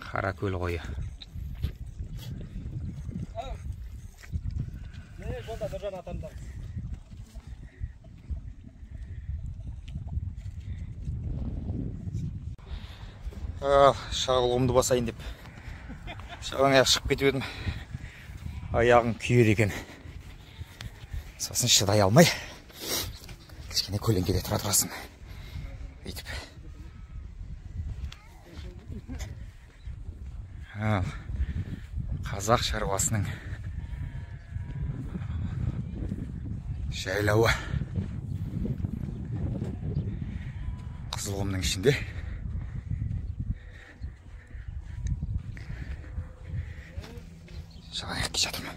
Қаракөл қойы. Шағыл құмды басайын деп шағын аяқ шығып кетіп едім, аяғым күйеді екен. Сосын шыдай алмай кішкене көлеңкеде тұра тұрасың бүйтіп. Қазақ шаруасының жайлауы Қызылқұмның ішінде. Жалаяқ келе жатырмын.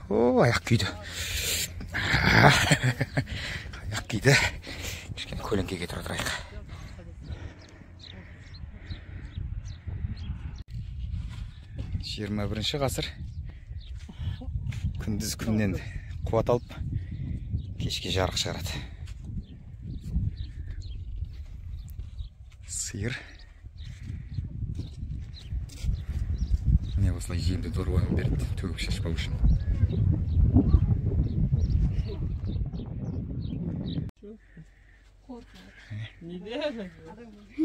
О, аяқ күйді. Аяқ күйді. Кішкене көлеңкеге тұра тұрайық. Жиырма бірінші ғасыр. Күндіз күннен қуат алып, кешке жарық шығарады. Сиыр. Міне осылай жемді дорбамен береді, төгіп шашпау үшін.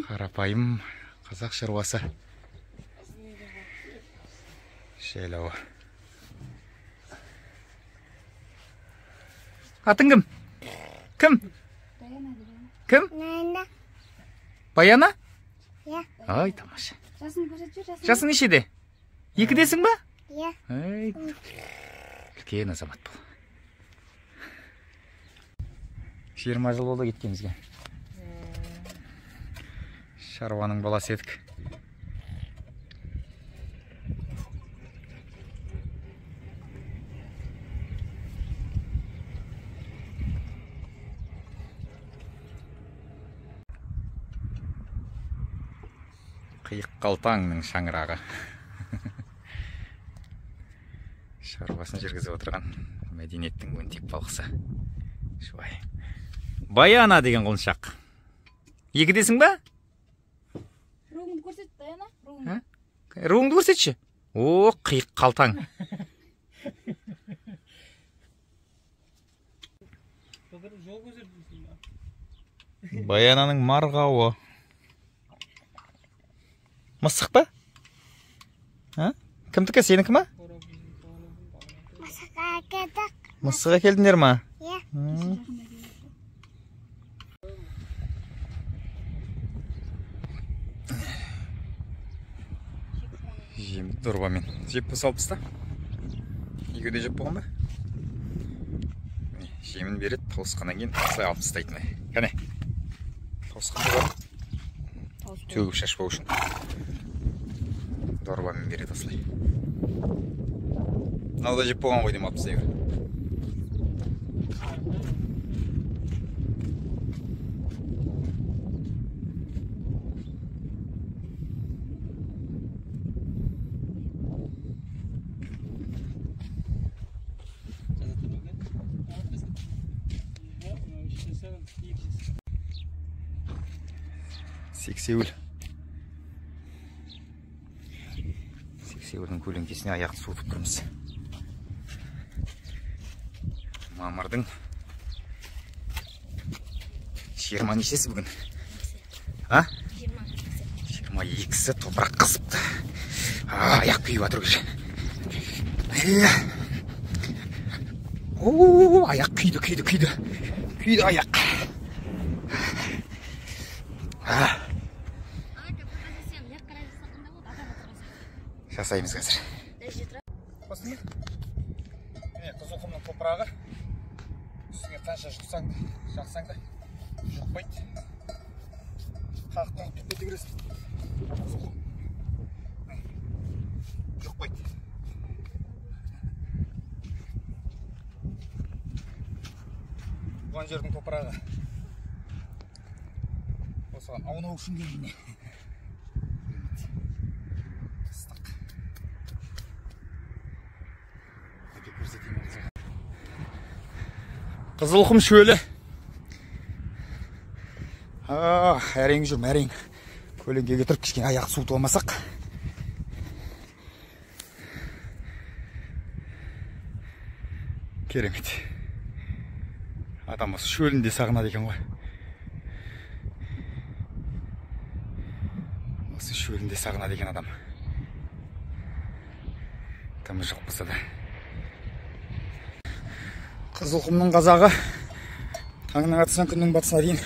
Қарапайым қазақ шаруасы жайлауы. Атың кім? Кім? Кім? Баяна? Иә. Ай, тамаша. Жасын көрсетші, жасын. Жасың нешеде? Екідесің ба? Иә. Ай, үлкен азамат бол. 20 жыл болды кеткенімізге. Шаруаның баласы едік. Қиық қалтаңның шаңырағы. Шаруасын жүргізіп отырған мәдениеттің өнтек балқысы. Шуай. Баяна деген құлыншақ. Екідесің ба? Руыңды көрсет, Баяна. Руыңды. Руыңды көрсетші. О, қиық қалтаң. Баянаның марғауы. Мысық па? Кімдікі, сенікі ма? Мысық әкелдік. Мысық әкелдіңдер ма? Иә. Жемді дорбамен. Жеп болса алып таста. Екеуі де жеп болған ба? Жемін береді, тауысқаннан кейін осылай алып тастайтын. Кәне. Тауысқанда бар. Төгіп шашпау үшін дорбамен береді осылай. Мынау да жеп болған ғой деймін, алып тастай бер. Сексеуіл. Сексеуілдің көлеңкесіне аяқты суытып тұрмыз. Мамырдың 20 нешесі бүгін? А? 22-сі топырақ қызыпты. Аяқ күйіп жатыр уже. О, аяқ күйді, күйді, күйді. Күйді аяқ. Жасаймыз қазір. Міне Қызылқұмның топырағы. Үстіңе қанша жұқсаң да, жақсаң да жұқпайды. Қағып қағып кете бересің. Қызылқұм. Жұқпайды. Туған жердің топырағы. Осыған аунау үшін келген. Қызылқұм шөлі. Әрең жүрмін, әрең. Көлеңкеге тұрып кішкене аяқ суытып алмасақ. Керемет. Адам осы шөлін де сағынады екен ғой. Осы шөлін де сағынады екен адам. Тымы жоқ болса да. Қызылқұмның қазағы таңның атысынан күннің батысына дейін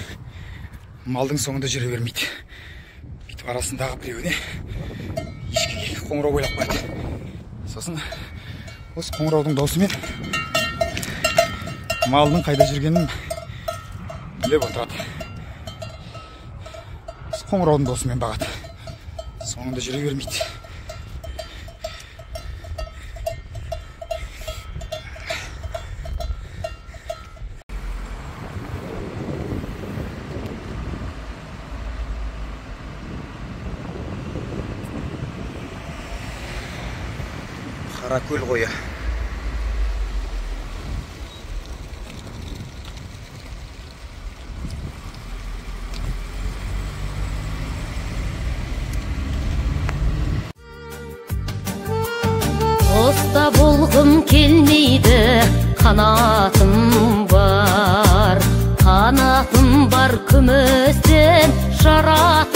малдың соңында жүре бермейді. Бүйтіп арасындағы біреуіне ешкіге келіп қоңырау байлап қояды. Сосын осы қоңыраудың даусымен малдың қайда жүргенін біліп отырады. Осы қоңыраудың даусымен бағады. Соңында жүре бермейді. Қаракөл қойы. Қоста болғым келмейді, қанатым бар, қанатым бар, күмістен жарат.